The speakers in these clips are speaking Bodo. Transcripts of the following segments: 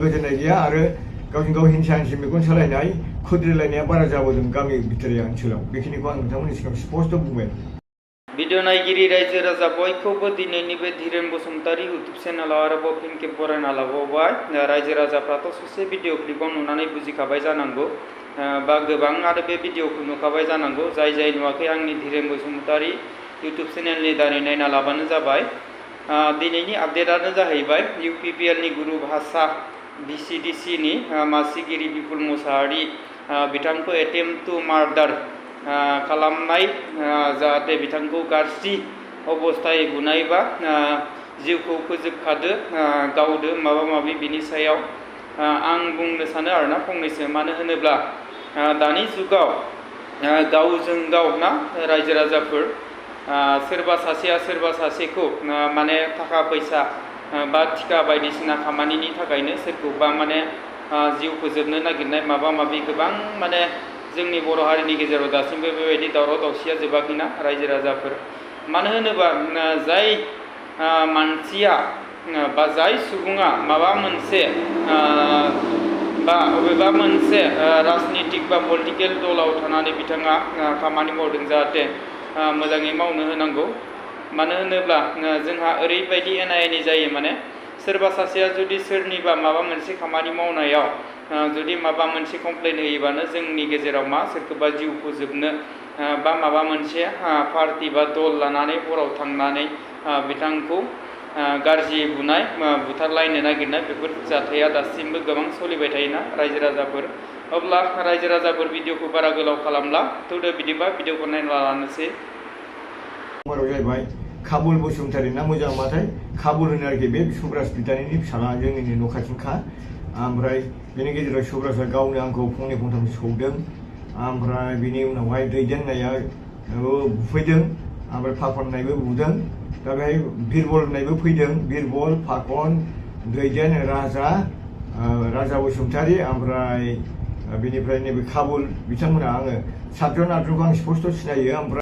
गोजोननाय गैया आरो गावजों गाव हिंसा हिंसि मेगन सालायनाय खुद्रिलायनाया बारा जाबोदों गामि भितरिया ओनसोलाव बेखिनिखौ आं नोंथांमोननि सिगाङाव स्पष्ट बुंबाय। भिडिअ नायगिरि रायजो राजा बयखौबो दिनैनि बे धीरेन बसुमतारी इउटुब चेनेलाव आरोबाव फिन खेब बरायना लाबावबाय। रायजो राजाफ्राथ' ससे भिडिअ क्लिपाव नुनानै बुजिखाबाय जानांगौ बा गोबां आरो बे भिडिअखौ नुखाबाय जानांगौ। जाय नुवाखै आंनि धीरेन बसुमतारी इउटुब चेनेलनि दारै नायना लाबानो जाबाय। दिनैनि आपडेटआनो जाहैबाय इउपिपिएलनि गुरु भाषा भिसिडिसिनि मासिगिरि बिपुल मुसाहारि बिथांखौ एटेम्प्ट टु मार्डार खालामनाय जाहाथे बिथांखौ गाज्रि अबस्थायै बुनाय बा जिउखौ फोजोबखादो गावदो माबा माबि बिनि सायाव आं बुंनो सानो आरोना फंनैसो। मानो होनोब्ला दानि जुगाव गावजों गाव ना रायजो राजाफोर सोरबा सासेया सोरबा सासेखौ माने थाखा फैसा बा टिका बायदिसिना खामानिनि थाखायनो सोरखौबा माने जिउ फोजोबनो नागिरनाय माबा माबि गोबां माने जोंनि बर' हारिनि गेजेराव दासिमबो बेबायदि दावराव दावसिया जोबाखैना रायजो राजाफोर। मानो होनोबा जाय मानसिया बा जाय सुबुङा माबा मोनसे बा बबेबा मोनसे राजनितिक बा पलिटिकेल दलाव थानानै बिथाङा खामानि मावदों जाहाथे मोजाङै मावनो होनांगौ। मानो होनोब्ला जोंहा ओरैबायदि एना एनि जायो माने सोरबा सासेया जुदि सोरनिबा माबा मोनसे खामानि मावनायाव जुदि माबा मोनसे कमप्लेन होयोबानो जोंनि गेजेराव मा सोरखौबा जिउ फोजोबनो बा माबा मोनसे पार्टि बा दल लानानै हराव थांनानै बिथांखौ गाज्रि बुनाय बुथारलायनो नागिरनाय बेफोर जाथाया दासिमबो गोबां सोलिबाय थायोना रायजो राजाफोर। अब्ला रायजो राजाफोर भिडिअखौ बारा गोलाव खालामला थौदो बिदिबा भिडिअखौ नायना लानोसै। जाहैबाय काबुल बसुमतारी ना मोजां माथाय काबुल होनो आरोखि बे सुब्रास बिदानिनि फिसाला जोंनिनो न' खाथिनिखा। ओमफ्राय बेनि गेजेराव सुब्रासा गावनो आंखौ फंनै फंथामसो सौदों। ओमफ्राय बिनि उनावहाय दैदेननाया बुफैदों ओमफ्राय फाखन होननायबो बुदों। दा बेहाय बिरबल होननायबो फैदों। बिरबल फाखन दैदेन राजा बसुमतारी ओमफ्राय बेनिफ्राय नैबे काबुल बिथांमोना आङो सातजन आठजनखौ आं स्पष्ट सिनायो। ओमफ्राय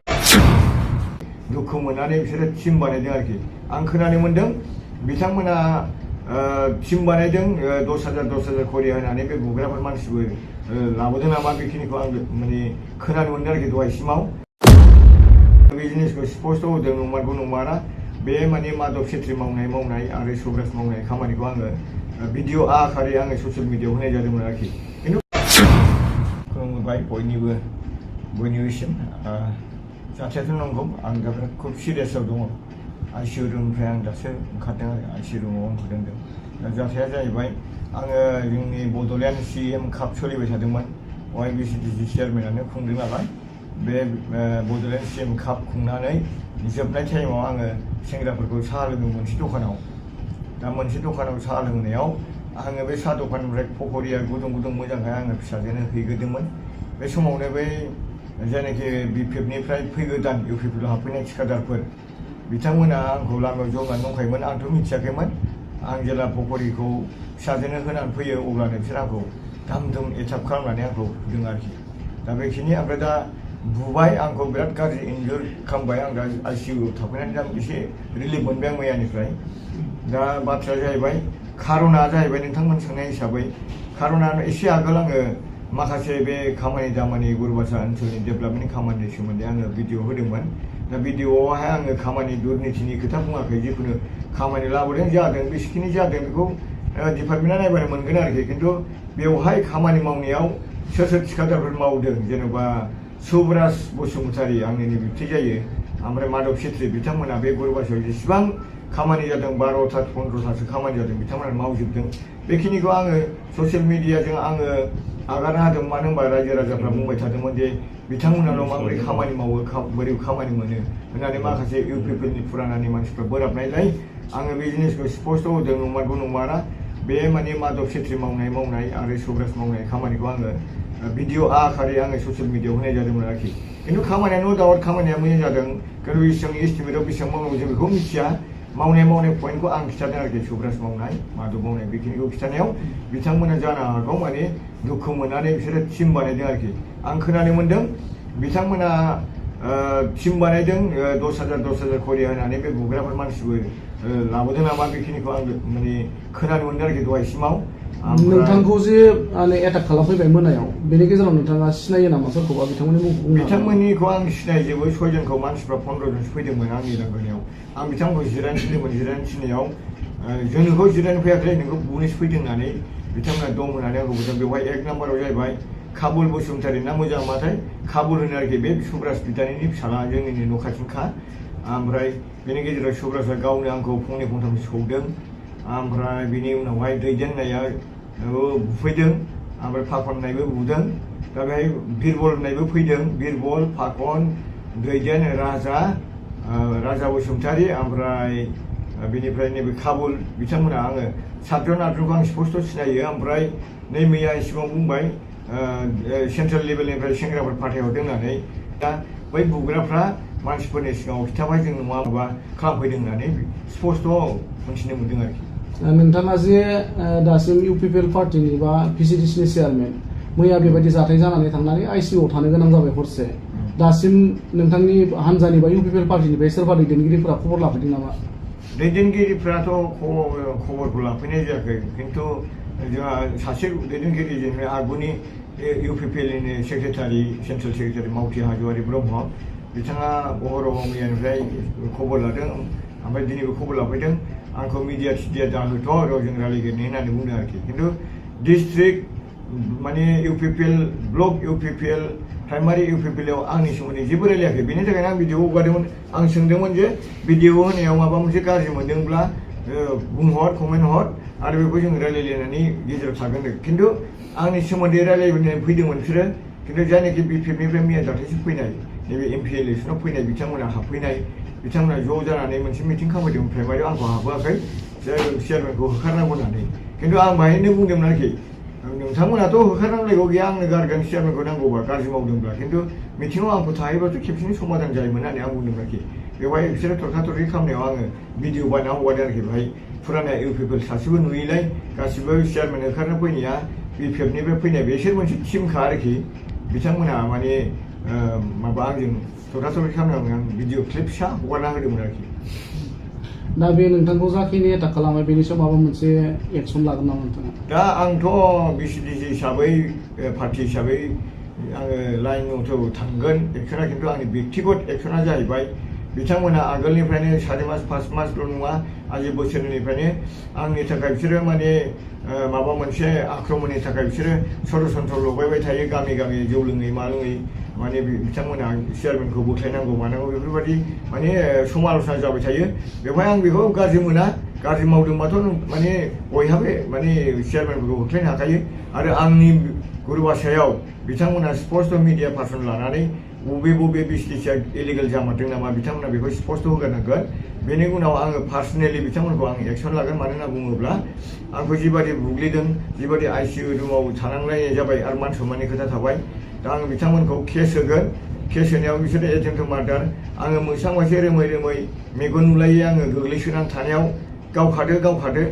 दुखु मोननानै बिसोरो टिम बानायदों आरोखि। आं खोनानो मोन्दों बिथांमोना टिम बानायदों 10,000 खरि होनानै बे बुग्राफोर मानसिबो लाबोदों नामा बेखिनिखौ आं माने खोनानो मोन्दों आरोखि दहायसिमाव। बे जिनिसखौ स्पष्ट होदों नंमारगौ नंमारा बे माने माधब छेत्री मावनाय आरो सुब्रास मावनाय खामानिखौ आङो भिडिअ आकारै आङो ससियेल मिडियायाव होनाय जादोंमोन आरोखि। खिन्थु खुलुमबाय बयनिसिम जाथायाथ' नंगौ आं दा खुब सिरियासआव दङ। आइसिइउ रुमनिफ्राय आं दासो ओंखारदों आरो आइसिइउ रुमाव आं फोरोंदों। दा जाथाया जाहैबाय आङो जोंनि बड'लेण्ड CM काप सोलिबाय थादोंमोन। YBCDC चेयारमेनानो खुंदों नालाय बे बड'लेण्ड CM काप खुंनानै जोबनाय टाइमाव आङो सेंग्राफोरखौ साहा लोङो मोनसे दखानाव। दा मोनसे दखानाव साहा लोंनायाव आङो बे साहा दखाननिफ्राय पकरिया गुदुं मोजांखाय आङो फिसाजोनो हैग्रोदोंमोन। बे समावनो बै जायनाखि BPFनिफ्राय फैगोदान इउपिपिएल हाबफैनाय थिखादारफोर बिथांमोना आंखौ लामायाव जनानै दंखायोमोन। आंथ' मिथियाखैमोन। आं जेला पकरिखौ फिसाजोनो होनानै फैयो अब्लानो बिसोर आंखौ दाम एटाक खालामनानै आंखौ होदों आरोखि। दा बेखिनि ओमफ्राय दा बुबाय आंखौ बिराद गाज्रि इनजुर खालामबाय। आं दा आइसिइउआव थाफैनानै दा एसे रिलिफ मोनबाय आं मैयानिफ्राय। दा बाथ्राया जाहैबाय खार'ना जाहैबाय नोंथांमोन सोंनाय हिसाबै खार'ना एसे आगोल आङो माखासे बे खामानि दामानि गुरुभाषा ओनसोलनि डेभेलपमेन्टनि खामानिनि सोमोन्दै आङो भिडिअ होदोंमोन। दा भिडिअआवहाय आङो खामानि दुर्नितिनि खोथा बुङाखै। जिखुनु खामानि लाबोदों जादों बेसेखिनि जादों बेखौ डिपार्टमेन्टआ नायबानो मोनगोन आरोखि। खिन्थु बेवहाय खामानि मावनायाव सोर थिखादारफोर मावदों जेनेबा सुब्रास बसुमतारी आंनिनो बिबथै जायो ओमफ्राय माधब छेत्री बिथांमोना बे गुरुभाषायाव जेसेबां खामानि जादों 12टा 15टासो खामानि जादों बिथांमोना मावजोबदों। बेखिनिखौ आङो ससियेल मिडियाजों आङो आगारनो हादों। मानो होनबा रायजो राजाफ्रा बुंबाय थादोंमोन जे बिथांमोनाल' माबोरै खामानि मावो बोरै खामानि मोनो होननानै माखासे इउपिपिएलनि फुरानानि मानसिफ्रा बोराबनायलाय आङो बे जिनिसखौ स्पष्ट होदों नंमारगौ नंमारा बे माने माधब छेत्री मावनाय आरो सुब्रास मावनाय खामानिखौ आङो भिडिअ आकारै आङो ससियेल मिडियायाव होनाय जादोंमोन आरोखि। खिन्थु खामानिया नो दाउट खामानिया मोजां जादों। खिन्थु बेसेबां एस्टिमेटआव बेसेबां मावनांगौ जों बेखौ मिथिया। मावनाय पइन्टखौ आं खिथादों आरोखि। सुब्रास मावनाय माधब मावनाय बेखिनिखौ खिथानायाव बिथांमोना जानो हागौ माने दुखु मोननानै बिसोरो टिम बानायदों आरोखि। आं खोनानो मोन्दों बिथांमोना टिम बानायदों 10,000 खरि होनानै बे बुग्राफोर मानसिबो लाबोदों नामा बेखिनिखौ आं माने खोनानो मोन्दों आरोखि दहायसिमाव। नोंथांखौ जे एटाक खालामफैबाय मोनायाव बेनि गेजेराव नोंथाङा सिनायो नामा सोरखौबा बिथांमोननि मुंखौ बुंनो हागोन नामा? बिथांमोननिखौ आं सिनायजोबो 6 जनखौ मानसिफ्रा 15 जनसो फैदोंमोन आंनि लांगोनायाव आं बिथांमोनखौ जिरायनो थिनदोंमोन जिरायनो थिननायाव जोंनोखौ जिरायनो फैयाखै नोंखौ बुनोसो फैदों होननानै बिथांमोना दं होननानै आंखौ बुंदों बेवहाय 1 नाम्बाराव जाहैबाय काबुल बसुमतारी ना मोजां माथाय काबुल होनो आरोखि बे सुब्रास बितारिनि फिसाला जोंनिनो न' खाथिनिखा ओमफ्राय बेनि गेजेराव सुब्रासा गावनो आंखौ फंनै फंथाम सौदों ओमफ्राय बेनि उनावहाय दैदेननाया बुफैदों ओमफ्राय फाखन होननायबो बुदों दा बेहाय बिरबल होननायबो फैदों बिरबल फाखन दैदेन राजा बसुमतारी ओमफ्राय बेनिफ्राय नैबे काबुल बिथांमोना आङो 7 जन 8 जनखौ आं स्पस्ट' सिनायो ओमफ्राय नै मैया सिगाङाव बुंबाय सेन्ट्रेल लेभेलनिफ्राय सेंग्राफोर फाथायहरदों होननानै दा बै बुग्राफ्रा मानसिफोरनि सिगाङाव खिन्थाबाय जों नङा माबा खालामफैदों होननानै स्पस्ट' मोनथिनो मोन्दों आरोखि नोंथाङा जे दासिम इउपिपिएल पार्टिनि बा पिसिडिसिनि चेयारमेन मैया बेबायदि जाथाय जानानै थांनानै आइसिइउआव थानो गोनां जाबाय हरसे दासिम नोंथांनि हानजानि बा इउपिपिएल पार्टिनिफ्राय सोरबा दैदेनगिरिफोरा खबर लाफैदों नामा? दैदेनगिरिफ्राथ' खबरखौ लाफैनाय जायाखै खिन्थु जोंहा सासे दैदेनगिरि जेनेबा आगुनि इउपिपिएलनि सेक्रेटारि सेन्ट्रेल सेक्रेटारि मावथि हाज'वारि ब्रह्म बिथाङा अहरह मैयानिफ्राय खबर लादों ओमफ्राय दिनैबो खबर लाफैदों आंखौ मिडिया थिडिया दाहोथ' र' जों रायलायगोन होननानै बुंदों आरोखि खिन्थु डिस्ट्रिक्ट माने इउपिपिएल ब्लक इउपिपिएल प्राइमारि इउपिपिएलआव आंनि सोमोन्दै जेबो रायलायाखै बेनि थाखायनो आं भिडिअ हगारदोंमोन आं सोंदोंमोन जे भिडिअ होनायाव माबा मोनसे गाज्रि मोनदोंब्ला बुंहर कमेन्ट हर आरो बेखौ जों रायलायलायनानै गेजेराव थागोन खिन्थु आंनि सोमोन्दै रायलायनानै फैदोंमोन बिसोरो खिन्थु जायनाखि बिपिएफनिफ्राय मैया दाख्लैसो फैनाय नैबे एमपि इलेक्सनाव फैनाय बिथांमोना हाबफैनाय बिथांमोना ज' जानानै मोनसे मिटिं खालामदोंमोन प्राइमारियाव आंखौ हाबहोआखै चेयारमेनखौ होखारनांगौ होननानै खिन्थु आं बाहायनो बुंदोंमोन आरोखि नोंथांमोनाथ' होखारनांलायगौ गैया आंनो गारगोन चेयारमेनखौ नांगौबा गाज्रि मावदोंब्ला खिन्थु मिटिङाव आंखौ थाहैबाथ' खेबसेनो समाधान जायोमोन होननानै आं बुंदों आरोखि बेवहाय बिसोरो थरखा-थरखि खालामनायाव आङो भिडिअ बानायना हगारदों आरोखि बेहाय फुराना इउपिपिएल सासेबो नुयैलाय गासिबो चेयारमेन होखारनो फैनाया बिपिएफनिफ्राय फैनाय बिसोर मोनसे टिमखा आरोखि बिथांमोनहा माने माबा आंजों थरखा-थरखि खालामनायाव आं भिडिअ क्लिप फिसा हगारना होदोंमोन आरोखि दा बे नोंथांखौ जाखिनि एटाक खालामबाय बेनि सायाव माबा मोनसे एक्सन लागोन नामा नोंथाङा? दा आंथ' बिसिडिसि हिसाबै पार्टि हिसाबै आङो लाइन मथेआव थांगोन एक्सना खिन्थु आंनि बेक्तिगत एक्सना जाहैबाय बिथांमोना आगोलनिफ्रायनो 4 मास 5 मासल' नङा आजि बोसोरनिफ्रायनो आंनि थाखाय बिसोरो माने माबा मोनसे आक्रमणनि थाखाय बिसोरो षड्यन्त्र लगायबाय थायो गामि गामि जौ लोङै मा लोङै माने बिथांमोना चेयारमेनखौ बोख्लायनांगौ मानांगौ बेफोरबायदि माने समाल'सना जाबाय थायो बेवहाय आं बेखौ गाज्रि मोना गाज्रि मावदोंबाथ' माने बयहाबो माने चेयारमेनफोरखौ होख्लायनो हाखायो आरो आंनि गुरुबासायाव बिथांमोना स्पस्ट मिडिया पार्सन लानानै बबे बिसटिसिया इलिगेल जामारदों नामा बिथांमोना बेखौ स्पस्ट होगारनांगोन बेनि उनाव आङो पार्सनेलि बिथांमोनखौ आं एक्सन लागोन मानो होनना बुङोब्ला आंखौ जिबादि बुग्लिदों जिबादि आइसिइउ रुमाव थानांलायनाय जाबाय आरो मान सन्माननि खोथा थाबाय दा आङो बिथांमोनखौ केस होगोन केस होनायाव बिसोरो एटेम्प्ट टु मार्डार आङो मोसां मोनसे रोमै मेगन नुलायै आङो गोग्लैसोनानै थानायाव गावखादो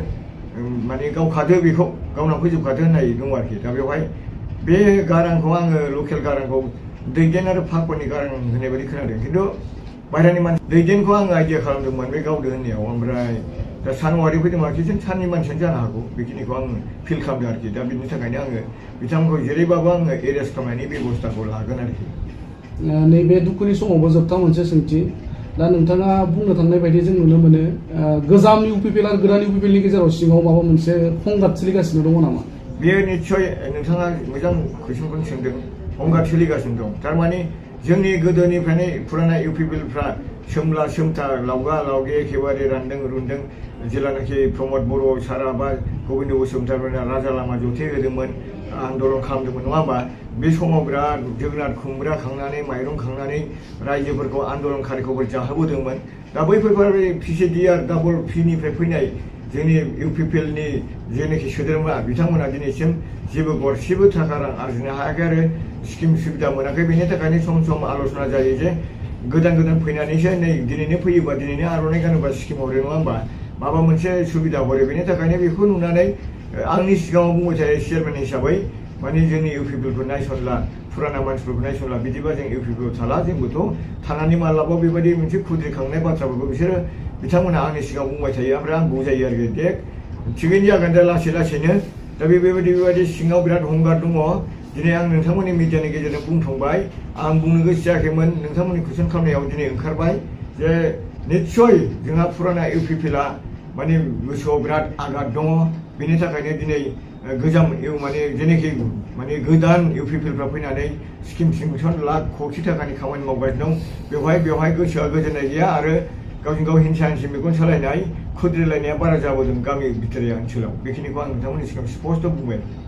माने गावखादो बेखौ गावना फोजोबखादो होननाय दं आरोखि दा बेवहाय बे गारांखौ आङो लकेल गारांखौ दैदेन आरो फाखननि गारां होननाय बायदि खोनादों खिन्थु बाहेरानि मानसि दैदेनखौ आङो आइडिया खालामदोंमोन बे गावदो होननायाव ओमफ्राय दा सानवारि फैदों आरोखि जों साननि मानसियानो जानो हागौ बेखिनिखौ आं फिल खालामदों आरोखि दा बिनि थाखायनो आङो बिथांमोनखौ जेरैबाबो आङो एरेस्ट खालामनायनि बेबस्थाखौ लागोन आरोखि नैबे दुखुनि समावबो जोबथा मोनसे सोंथि दा नोंथाङा बुंनो थांनाय बायदि जों नुनो मोनो गोजाम इउपिपिएल आरो गोदान इउपिपिएलनि गेजेराव सिङाव माबा मोनसे हंगार सोलिगासिनो दङ नामा? बेयो निस्सय नोंथाङा मोजां कुइसनखौनो सोंदों हंगार सोलिगासिनो दं थारमाने जोंनि गोदोनिफ्रायनो फुराना इउपिपिएलफ्रा सोमला सोमथा लावगा लावगे एखेबारे रानदों रुन्दों जेब्लानाखि प्रमद बर' सारा बा गबिन्द बसुमतारीमोना राजा लामा जथे होदोंमोन आन्दलन खालामदोंमोन नङा होमबा बे समाव बिराद जोगोनार खुमब्रा खांनानै माइरं खांनानै रायजोफोरखौ आन्दलनकारिखौबो जाहोबोदोंमोन दा बैफोरखौ पिसिडि आरो डाबल पिनिफ्राय फैनाय जोंनि इउपिपिएलनि जेनाखि सोद्रोमा बिथांमोना दिनैसिम जेबो गरसेबो थाखा रां आरजिनो हायाखै आरो स्किम सुबिदा मोनाखै बेनि थाखायनो सम आल'सना जायो जे गोदान फैनानैसो नै दिनैनो फैयोबा दिनैनो आर'नाइ गानोबा स्किम हरो नङा होमबा माबा मोनसे सुबिदा हरो बेनि थाखायनो बेखौ नुनानै आंनि सिगाङाव बुंबाय थायो चेयारमेन हिसाबै माने जोंनि इउपिपिएलखौ नायसनला फुराना मानसिफोरखौ नायसनला बिदिबा जों इउपिपिएल थाला जोंबोथ' थानानै मालाबा बेबायदि मोनसे खुद्रिखांनाय बाथ्राफोरखौ बिसोरो बिथांमोना आंनि सिगाङाव बुंबाय थायो ओमफ्राय आं बुजायो आरोखि दे थिगैनो जागोन दा लासैनो दा बेबायदि सिङाव बिराद हंगार दङ दिनै आं नोंथांमोननि मिडियानि गेजेरजों बुंथांबाय आं बुंनो गोसो जायाखैमोन नोंथांमोननि कुइसन खालामनायाव दिनै ओंखारबाय जे निस्सय जोंहा फुराना इउपिपिएलआ माने गोसोआव बिराद आघात दङ बेनि थाखायनो दिनै गोजाम माने जेनाखि माने गोदान इउपिपिएलफ्रा फैनानै स्किम सिंसन लाख कौटि थाखानि खामानि मावगासिनो दं बेवहाय गोसोआ गोजोननाय गैया आरो गावजों गाव हिंसा हिंसि मेगन सालायनाय खुद्रिलायनाया बारा जाबोदों गामि भितरिया ओनसोलाव बेखिनिखौ आं नोंथांमोननि सिगाङाव स्पष्ट बुंबाय।